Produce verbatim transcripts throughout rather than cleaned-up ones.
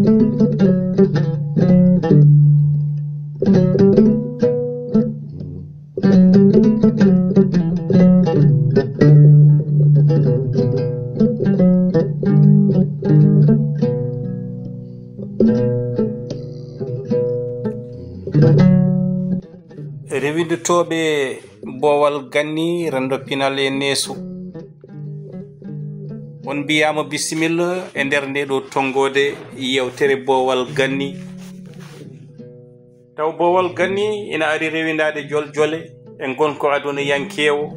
Rewindotooɓe Boowal Ganni, renndo pinal e neesu, on mbiyaama bisimilla e nder ndee ɗoo tonngoode yeewtere Boowal Ganni. Taw Boowal Ganni ina ari rewindaade joljole e ngonko aduna yankeewo,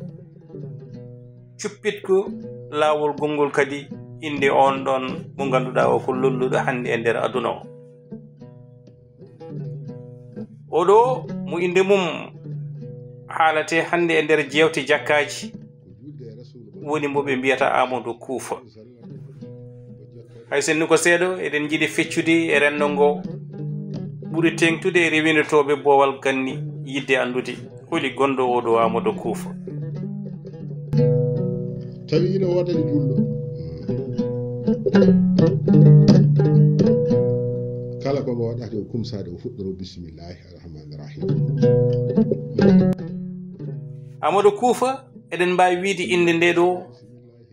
cuppitko laawol gonngol kadi innde oon ɗoon mo ngannduɗaa o ko lolluɗo hannde e nder aduna o. Oɗo mo innde mum haalate hannde e nder jeewte jakkaaji woni mo ɓe mbiyata Amadou Kuufa. Hay sinno ko seeɗa eɗen njiɗi feccude e renndo ngo, ɓuri teeŋtude e rewindotooɓe Boowal Ganni yiɗde anndude holi gonɗo oɗo Amadou Kuufa. Tawi ina woodani julɗo. Kala ko mo waɗata yo kumsaade o fuɗɗoro bismillahi arrahmani rahim. Amadou Kuufa, eɗen mbaawi wiyde innde ndee ɗoo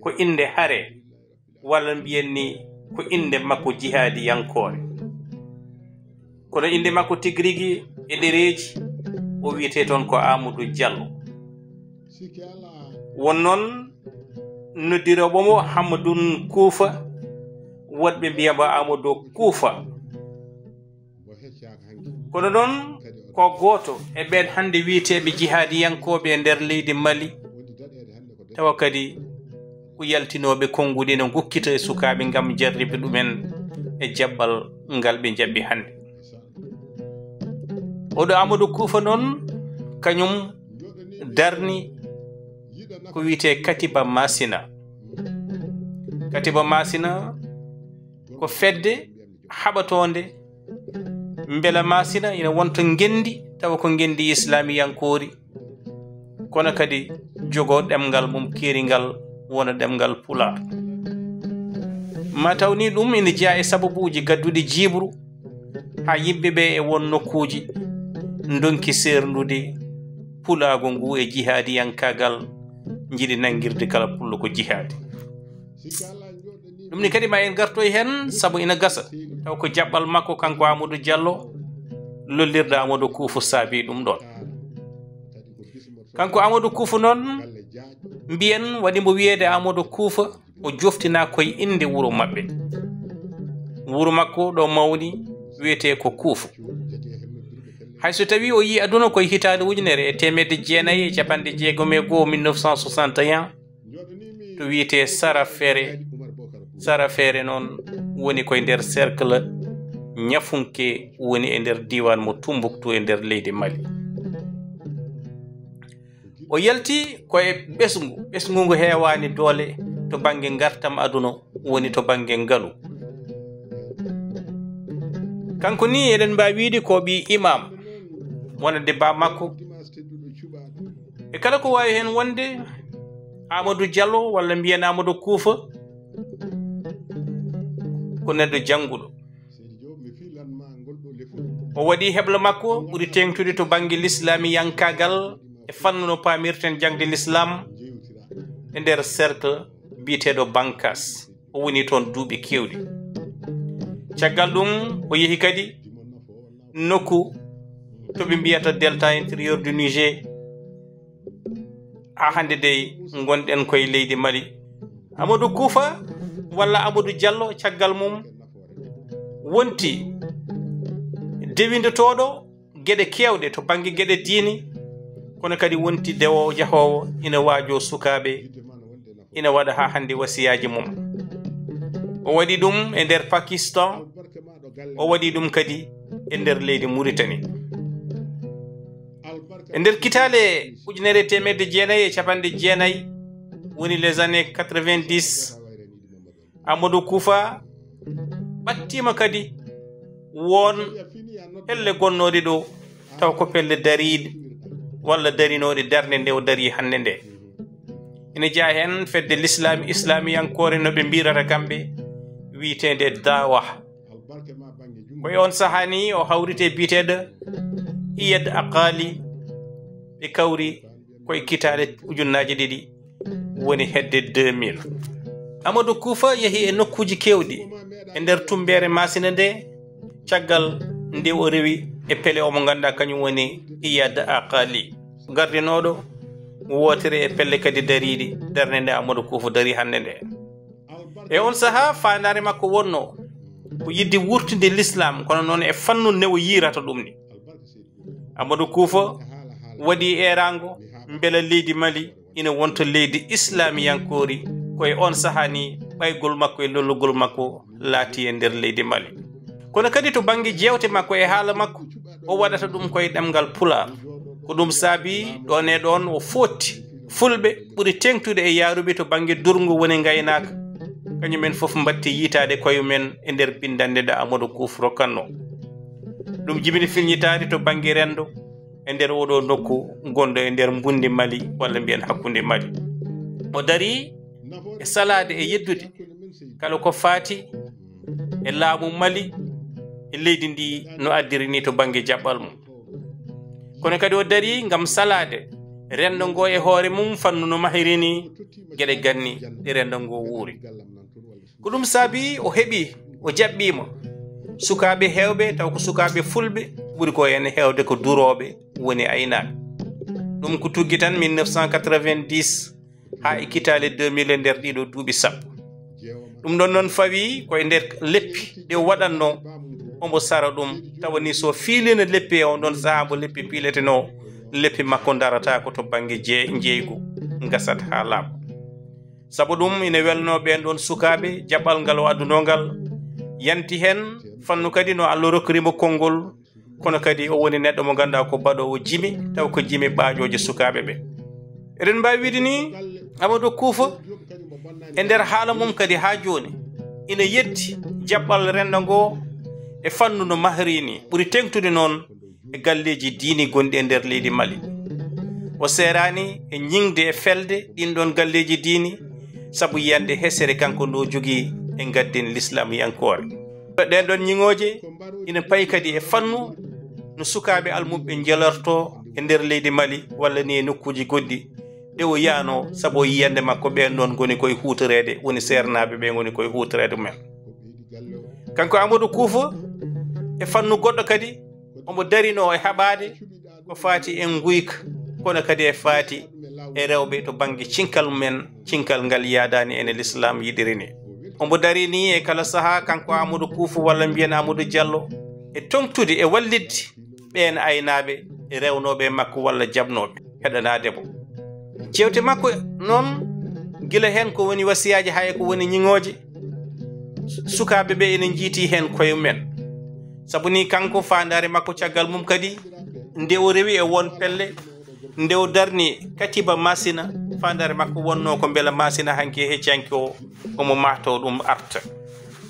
ko innde hare, walla mbiyen ni ko innde makko jihaadiyankoore. Kono innde makko tigi rigi e ɗereeji, o wiyetee toon ko Amadou Diallo. Won noon noddirooɓe mo Hammadoun Kuufa, woɗɓe mbiya mbo Amadou Kuufa. Kono noon ko gooto e ɓeen hannde wiyeteeɓe jihaadiyankooɓe e nder leydi Mali, tawa kadi ko yaltinooɓe konnguɗi no ngokkita e sukaaɓe ngam jarribe ɗumen e jaɓɓal ngal ɓe njaɓɓi hannde. Oɗo Amadou Kuufa noon, kañum darni ko wiyetee Katiba Masina. Katiba Masina ko fedde haɓatoonde mbela Masina ina wonta ngenndi, tawa ko ngenndi islaamiyankoori, kono kadi jogoo ɗemngal mum keeringal, wona ɗemngal Pulaar. Ma taw ni ɗum ina jeyaa e sababuuji gadduɗi jiiɓru, haa yimɓe ɓe e won nokkuuji ndonki seerndude pulaagu ngu e jihaadiyankaagal, njiɗi nanngirde kala pullo ko jihaadi. Ɗum ni kadi ma en ngartoy heen, sabu ina gasa taw ko jaɓɓal makko kanko Amadou Diallo, lollirde Amadou Kuufa saabii ɗum ɗoon. Kanko Amadou Kuufa noon, mbiyen waɗi mbo wiyeede Amadou Kuufa, o joftinaa koye innde wuro maɓɓe. Wuro makko ɗo mawni wiyetee ko Kuufa. Hay so tawii o yii aduna koye hitaande ujunere e teemedde jeenayi e capanɗe jeegom e goo, mille neuf cent soixante et un, to wiyetee Sarafere. Sarafere noon woni koye nder cercle Ñafunke, woni e nder diiwaan mo Tumbuktu e nder leydi Mali. O yalti ko e ɓesngu, ɓesngu ngu heewaani doole to bannge ngartam aduna, woni to bannge ngalu. Kanko ni eɗen mbaawi wiyde ko ɓii imam, wonande baa makko. E kala ko waawi heen wonde, Amadou Diallo walla mbiyen Amadou Kuufa ko neɗɗo jannguɗo. O waɗi heblo makko ɓuri teeŋtude to bannge lislaamiyankaagal e fannu no paamirten jaŋde lislaam e nder cercle biyeteeɗo Bankas. O woni toon duuɓi keewɗi. Caggal ɗum, o yehi kadi nokku to ɓe mbiyata Delta Intérieur du Niger. Haa hannde dey ngonɗen koye leydi Mali. Amadou Kuufa walla Amadou Diallo, caggal mum wonti dewindotooɗo geɗe keewɗe to bannge geɗe diine, kono kadi wonti dewo jahoowo ina waajoo sukaaɓe, ina waɗa haa hannde wasiyaaji mum. O waɗi ɗum e nder Pakistan, o waɗi ɗum kadi e nder leydi Muritani. E nder kitaale ujunere e teemedde jeenayi e capanɗe jeenayi, woni les années quatre-vingt-dix, Amadou Kuufa ɓattiima kadi won pelle gonnooɗe ɗo, taw ko pelle dariiɗe walla darinooɗe darnde nde o darii hannde nde. Ina jeyaa heen fedde lislaam islaamiyankoore no ɓe mbirata kamɓe, wiyeteende Dawa. Ko e on sahaa ni o hawriti e biyeteeɗo Iyad Aqali, ɓe kawri ko e kitaale ujunnaaje ɗiɗi woni hedde deux mille. Amadou Koufa yehi e nokkuuji keewɗi e nder tummbeere Masina nde, caggal nde o rewi e pele omo ngannduɗaa kañum woni Iyad Aqali, gardinooɗo wootere e pelle kadi dariiɗi darnde nde Amadou Koufa darii hannde nde. E on sahaa, faandaare makko wonno ko yiɗde wurtinde Lislaam, kono noon e fannu nde o yiyrata ɗum ni. Amadou Koufa waɗi eeraango mbela leydi Mali ina wonta leydi islaamiyankoori, ko e on sahaa ni ɓaygol makko e lollugol makko laati e nder leydi Mali. Kono kadi to bannge jeewte makko e haala makko, o waɗata ɗum ko e ɗemngal Pulaar. Ko ɗum saabi ɗoon e ɗoon o footti Fulɓe ɓuri teeŋtude e yahruɓe to bannge durngu woni ngaynaaka. Kañum en fof mbatti yiytaade koye mum en e nder binndannde nde Amadou Koufa rokkatnoo. Ɗum jibini filñitaade to bannge renndo e nder oɗo nokku gonɗo e nder mbundi Mali, walla mbiyen hakkunde Mali. O darii e salaade e yeddude kala ko faati e laamu Mali e leydi ndi no addiri ni to bannge jaɓɓal mum. Kono kadi o darii ngam salaade renndo ngo e hoore mum, fannu no mahiri ni geɗe ganni ɗe renndo ngo wuuri. Ko ɗum saabi o heɓi, o jaɓɓiima sukaaɓe heewɓe, taw ko sukaaɓe Fulɓe, ɓuri ko heen heewde ko durooɓe, woni aynaaɓe. Ɗum ko tuggi tan mille neuf cent quatre-vingt-dix haa e kitaale deux mille e nder ɗiɗo duuɓi sappo. Ɗum ɗon noon fawi ko e nder leppi ɗe o waɗatnoo, omo sara ɗum, tawa ni so fiilino leppi e on ɗon sahaa mbo leppi piiletenoo, leppi makko darata ko to bannge je-, njeeygu, ngasat haa laaɓa. Sabu ɗum ina welnoo ɓeen ɗoon sukaaɓe, jaɓɓal ngal o addunoo ngal, yanti heen fannu kadi no Allah rokkiri mo konngol, kono kadi o woni neɗɗo mo ngannduɗaa ko baɗoowo jimi, taw ko jimi ɓaaƴooje sukaaɓe ɓe. Eɗen mbaawi wiide ni, Amadou Koufa, e nder haala mum kadi haa jooni, ina yeddi jaɓɓal renndo ngo e fannu no mahri ni, ɓuri teeŋtude noon e galleeji diini gonɗi e nder leydi Mali. O seeraani e ñiŋde e felde ɗiin ɗoon galleeji diini, sabu yiyannde hesere kanko nde o jogii e ngadden lislaamiyankoore. Ɗeen ɗoon ñiŋooje ina payi kadi e fannu no sukaaɓe almuɓɓe njelortoo e nder leydi Mali walla ni e nokkuuji goɗɗi ɗe o yiyanoo, sabu o yiyannde makko ɓeen ɗoon ngoni koye huutoreede, woni seernaaɓe ɓe ngoni koye huutoreede mumen. Kanko Amadou Koufa, e fannu goɗɗo kadi, omo darinoo e haɓaade ko faati e nguyka, kono kadi e faati e rewɓe to bannge cinkal mumen, cinkal ngal yaadaani ene lislaam yiɗiri ni. Omo darii ni e kala sahaa, kanko Amadou Koufa walla mbiyen Amadou Diallo, e toŋtude e wallitde ɓeen aynaaɓe e rewnooɓe e makko walla jaɓnooɓe heɗanaade mo. Jeewte makko noon, gila heen ko woni wasiyaaji haa e ko woni ñiŋooje, su-, sukaaɓe ɓe ene njiiti heen koye mumen. Sabu ni kanko faandaare makko caggal mum kadi, nde o rewi e won pelle, nde o darni Katiba Masina, faandaare makko wonnoo ko mbela Masina hanki e hecci hanki o, omo mahto ɗum arta.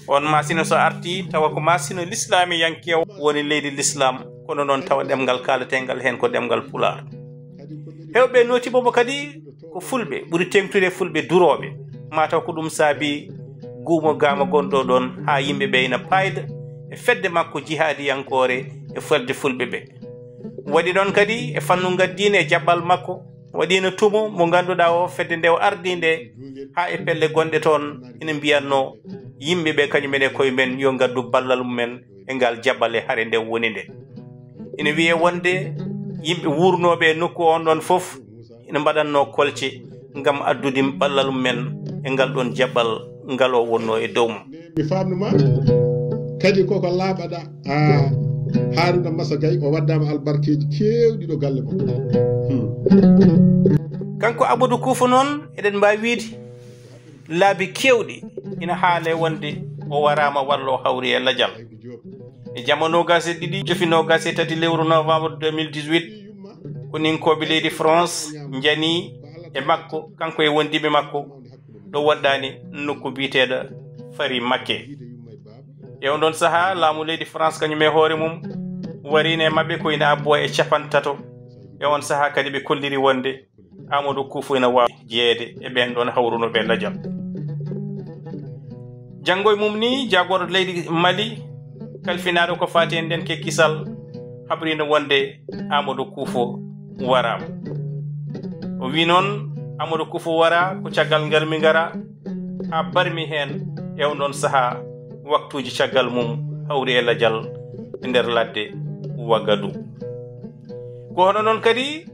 On Masina so arti, tawa ko Masina lislaamiyankeewo, woni leydi lislaam, kono noon tawa ɗemngal kaalatengal heen ko ɗemngal Pulaar. Heewɓe nootiima mo kadi ko Fulɓe, ɓuri teeŋtude Fulɓe durooɓe. Mataw ko ɗum saabi guumo gaama gonɗo ɗoon haa yimɓe ɓe ina paayda e fedde makko jihaadiyankoore e fedde Fulɓe ɓe. Waɗi noon kadi e fannu ngaddiine e jaɓɓal makko, waɗiino tumo mo ngannduɗaa o fedde nde o ardii nde haa e pelle gonɗe toon ina mbiyatnoo yimɓe ɓe kañum en e koye men yo ngaddu ballal mumen e ngal jaɓɓal e hare nde woni nde. Ina wiyee wonde yimɓe wuurnooɓe e nokku on ɗon fof ina mbaɗatnoo kolce ngam addude ballal mumen e ngal ɗon jaɓɓal ngal o wonnoo e dow mum. Mi faamnu ma kadi koko laaɓaɗa. Ah, Haruna Massa Gaye o waddama albarkeeji keewɗi ɗo galle makko. Hmm. Kanko Amadou Koufa noon, eɗen mbaawi wiide laabi keewɗi ina haalee wonde o waraama walla o hawri e lajal. E jama noogas e ɗiɗi, jofi noogas e tati lewru novembre deux mille dix-huit, koninkooɓe leydi France njani e makko, kanko e wondiiɓe makko, ɗo woɗɗaani nokku biyeteeɗo Fari Makke. E on ɗon sahaa, laamu leydi France kañum e hoore mum wariino e maɓɓe ko ina abbo e capanɗe tato. E on sahaa kadi ɓe kolliri wonde Amadou Koufa ina waawi jeyeede e ɓeen ɗoon hawrunooɓe lajal. Janngo e mum ni, jaagorɗo leydi Mali kalfinaaɗo ko faati e nden ke kisal, habrino wonde Amadou Kuufo waraama. O wi noon, Amadou Kuufo wara ko caggal ngar mi ngara, haa barmi heen e on ɗon sahaa, waktuuji caggal mum hawri e lajal e nder ladde Wagadu. Ko hono noon kadi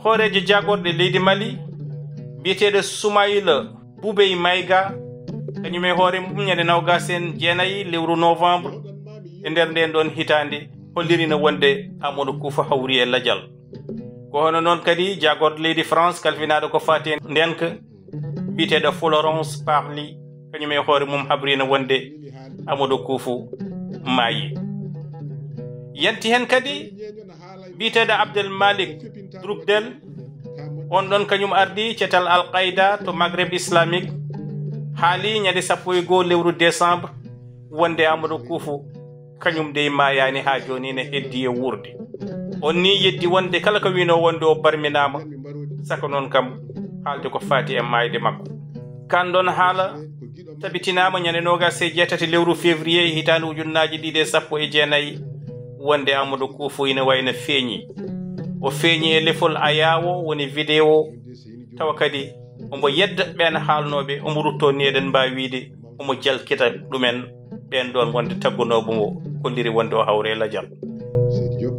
hooreejo jaagorɗe leydi Mali, biyeteeɗo Soumaïla Boubèye Maïga, kañum e hoore mum, ñande noogaas e jeenayi lewru novembre e nder nden ɗon hitaande, hollirino wonde Amadou Kuufa hawri e lajal. Ko hono noon kadi jaagorɗo leydi France, kalfinaaɗo ko faati e ndenka, biyeteeɗo Florence Parly, kañum e hoore mum habrino wonde Amadou Kuufu maayi. Yanti heen kadi biyeteeɗo Abdel Malik Droukdel, on ɗon kañum ardi cetal Al Qaida to Maghreb Islamique, haali ñande sappo e goo lewru décembre wonde Amadou Kuufu kañum dey maayaani haa jooni, ene heddi e wuurde. On ni yeddi wonde kala ko wino wonde o barminaama, saka noon kam haalde ko faati e maayde makko. Kan ɗon haala tabitinaama ñande noogaas e jeetati lewru février hitaande ujunnaaji ɗiɗi e sappo e jeenayi, wonde Amadou Kuufu ina wayno feeñi. O feeñi e lefol ayaawo, woni vidéo, tawa kadi omo yedda ɓeen haalnooɓe, omo ruttoo ni eɗen mbaawi wiide omo jalkita ɗumen ɓeen ɗoon wonde taggunooɓe mo, kolliri wonde o hawre e lajal. Seydi Diop.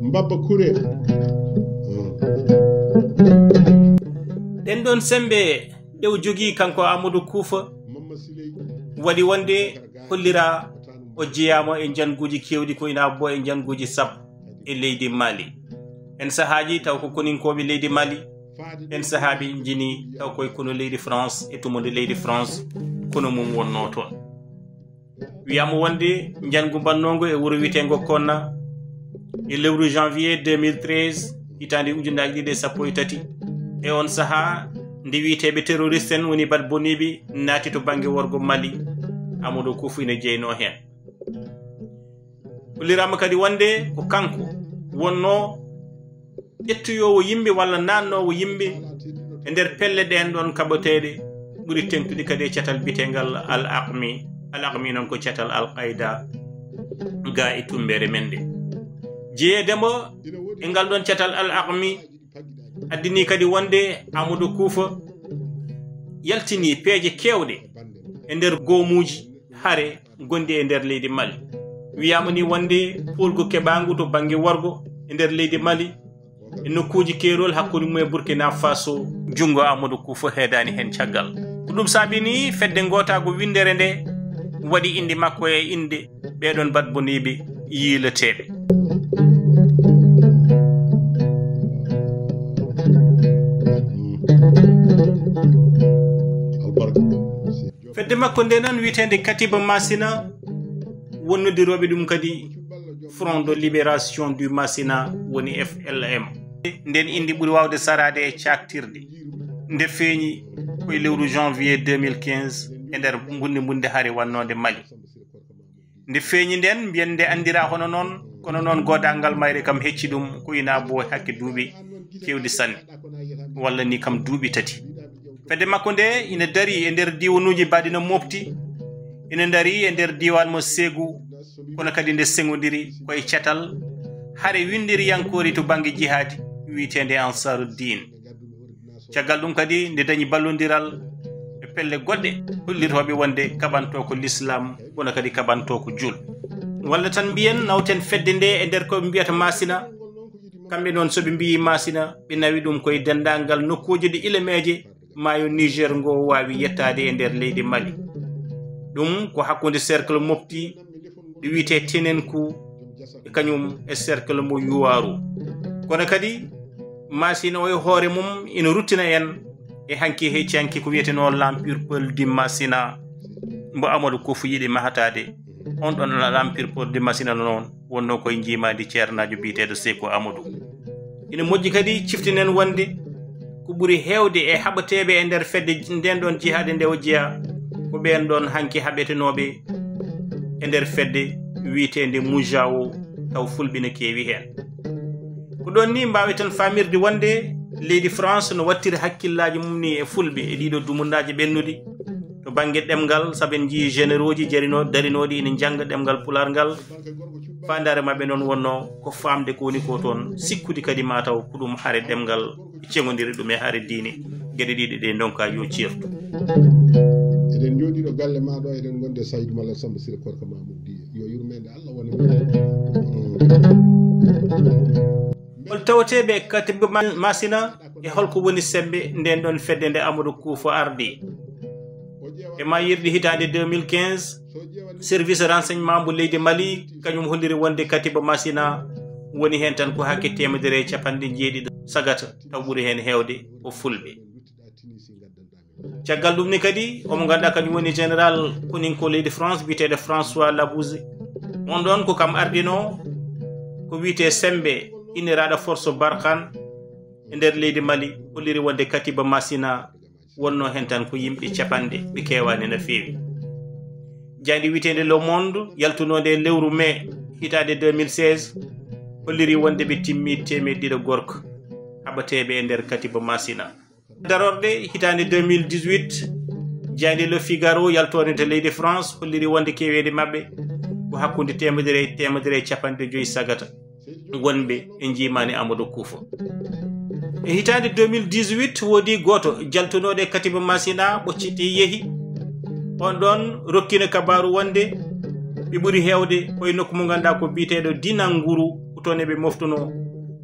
Mbabba Kurel. Ɗen ɗoon semmbe ɗe o jogii kanko Amadou Kuufa waɗi wonde hollira o jeyaama e njannguuji keewɗi, ko ina abbo e njannguuji sappo e leydi Mali. En sahaaji taw ko koninkooɓe leydi Mali, en sahaaɓe njini taw koye konu leydi France e tumunde leydi France, kono mum wonnoo toon. Wiyaama wonde njanngu mbannoongo e wuro wiyeteengo Konna e lewru janvier deux mille treize, hitaande ujunnaaji ɗiɗi e sappo e tati. E on sahaa, nde wiyeteeɓe terroriste en woni bat boniiɓe naati to bannge worgo Mali, Amadou Kuufu ina jeynoo heen. Holliraama kadi wonde ko kanko wonnoo ƴettuyoowo yimɓe walla naatnoowo yimɓe e nder pelle ɗeen ɗoon kaɓeteeɗe ɓuri teeŋtude kadi e catal biyeteengal Al Aqmi. Al Aqmi noon ko catal Al Qaida ga e tummbere men nde. Jeyeede mo e ngal ɗoon catal Al Aqmi addini kadi wonde Amadou Kuufa yaltini peeje keewɗe e nder goomuuji hare gonɗi e nder leydi Mali. Wiyaama ni wonde poolgu keɓaangu to bannge worgo e nder leydi Mali, e nokkuuji keerol hakkunde mum e Burkina Faso, junngo Amadou Kuufa heedaani heen caggal. Ko ɗum saabi ni fedde ngootaagu winndere nde waɗi innde makko e innde ɓee ɗoon bat boniiɓe yiileteeɓe. Albarka. Fedde makko nde noon wiyeteende Katiba Masina, wonnodirooɓe ɗum kadi Front de Libération du Masina, woni F L M. Nden innde ɓuri waawde saraade e caaktirde. Nde feeñi ko e lewru janvier deux mille quinze e nder bunndi bunndi hare wannoonde Mali. Nde feeñi nden, mbiyen nde anndira hono noon, kono noon goodaagal mayre kam hecci ɗum ko ina boo hakke duuɓi keewɗi sanne, walla ni kam duuɓi tati. Fedde makko nde ina darii e nder diiwanuuji mbaɗi no Mopti, ina darii e nder diiwaan mo Ségou, kono kadi nde seŋodiri ko e catal hare winndiriyankoori to bannge jihaadi wiyeteende Ansaruddin. Caggal ɗum kadi nde dañi ballondiral e pelle goɗɗe hollitooɓe wonde kaɓantoo ko lislaam, kono kadi kaɓantoo ko jul. Walla tan mbiyen nawten fedde nde e nder ko ɓe mbiyata Masina. Kamɓe noon so ɓe mbiyi Masina, ɓe nawi ɗum koye denndaangal nokkuuji ɗi ilameeje maayo Niger ngo waawi yettaade e nder leydi Mali. Ɗum ko hakkunde cercle Mopti ɗo wiyetee Tenenku, e kañum e cercle mo Yuwaru. Kono kadi Masina o e hoore mum ina ruttina en e hanki hecci hanki ko wiyetenoo l'Empire Peul du Masina, mbo Amadou Kuufu yiɗi mahataade. On ɗon l'Empire Peul du Masina noon wonnoo koye njiimaandi ceernaajo biyeteeɗo Seeku Amadou. Ina moƴƴi kadi ciftinen wonde ko ɓuri heewde e haɓeteeɓe e nder fedde nden ɗon jihaade nde o jeyaa, ko ɓeen ɗon hanki haɓetenooɓe e nder fedde wiyeteende Mujaawo, taw Fulɓe ne keewi heen. Ko ɗoon ni mbaaweten faamirde wonde leydi France no wattiri hakkillaaji mum ni e Fulɓe e ɗiɗo dumunnaaji ɓennuɗi, To bannge ɗemngal, sabu en njiyii généraux ji jarino-, darinooɗi ina njannga ɗemngal Pulaar ngal, faandaare maɓɓe noon wonnoo ko faamde ko woni ko toon, sikkude kadi maa taw ko ɗum hare ɗemngal, ceŋondiri ɗum e hare diine. Geɗe ɗiɗi ɗe ndonkaa yo ceertu. Eɗen njooɗii ɗo galle maa ɗo, eɗen ngondi e Saydu Malal Samba Siré Korka Mamoudou Diye. Yo yurmeende Allah won e mon. Hol tawateeɓe Katiba Ma-, Masina, e holko woni semmbe ndeen ɗoon fedde nde Amadou Koufa ardi? E maayirɗe hitaande deux mille quinze, service renseignement mbo leydi Mali, kañum holliri wonde Katiba Masina woni heen tan ko hakke teemedere e capanɗe jeeɗiɗo sagata, taw ɓuri heen heewde ko Fulɓe. Caggal ɗum ni kadi, omo ngannduɗaa kañum woni général koninko leydi France, biyeteeɗo François Labouze. On ɗoon ko kam ardinoo ko wiyetee semmbe inniraaɗo force Barkhane e nder leydi Mali, holliri wonde Katiba Masina wonnoo heen tan ko yimɓe capanɗe, ɓe keewaani no feewi. Jaaynde wiyeteende Le Monde, yaltunoonde e lewru mai hitaande deux mille seize, holliri wonde ɓe timmi teemeɗɗe ɗiɗo gorko haɓateeɓe e nder Katiba Masina. Darorɗe hitaande deux mille dix-huit, jaaynde Le Figaro yaltoonde to leydi France holliri wonde keweede maɓɓe ko hakkunde teemedere e teemedere e capanɗe joyi sagata wonɓe e njiimaandi Amadou Koufa. E hitaande deux mille dix-huit, woodi gooto jaltunooɗo e Katiba Masina, ɓocciti yehi. On ɗoon rokkino kabaaru wonde ɓe ɓuri heewde ko e nokku mo ngannduɗaa ko biyeteeɗo Dinanguru, ko toon eɓe moftunoo,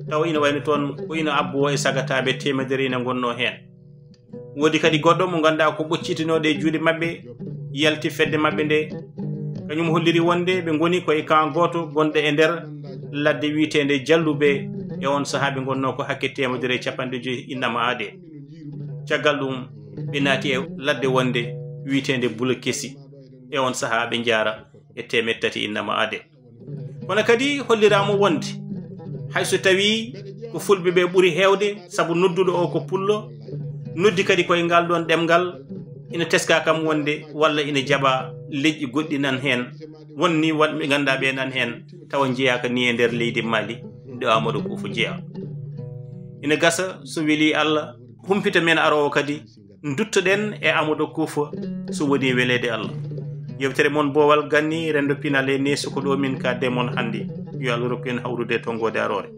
tawa ina wayno toon ko ina abbo e sagataaɓe teemedere ina ngonnoo heen. Woodi kadi goɗɗo mo ngannduɗaa ko ɓoccitinooɗo e juuɗe maɓɓe, yalti fedde maɓɓe nde. Kañum holliri wonde ɓe ngoni ko e camp gooto gonɗo e nder ladde wiyeteende Jalluɓe. E on sahaa ɓe ngonnoo ko hakke teemedere e capanɗe joyi innama aade. Caggal ɗum, ɓe naati e ladde wonde wiyeteende Bulakesi. E on sahaa ɓe njaara e teemeɗɗe tati innama aade. Kono kadi holliraama wonde, hay so tawii ko Fulɓe ɓe ɓuri heewde, sabu nodduɗo o ko Pullo, noddi kadi koye ngal ɗoon ɗemngal, ina teskaa kam wonde walla ina jaɓa leƴƴi goɗɗi nan heen, won ni wonɓe ngannduɗaa ɓe nan heen, tawa njeyaaka ni e nder leydi Mali, ɗo Amadou Koufa jeyaa. Ina gasa, so welii Allah, humpito men aroowo kadi, nduttoɗen e Amadou Koufa so woni weleede Allah. Yewtere mon Boowal Ganni, renndo pinal e neesu, ko ɗo min kaadde mon hannde. Yo Allah rokku en hawrude e tonngoode aroore.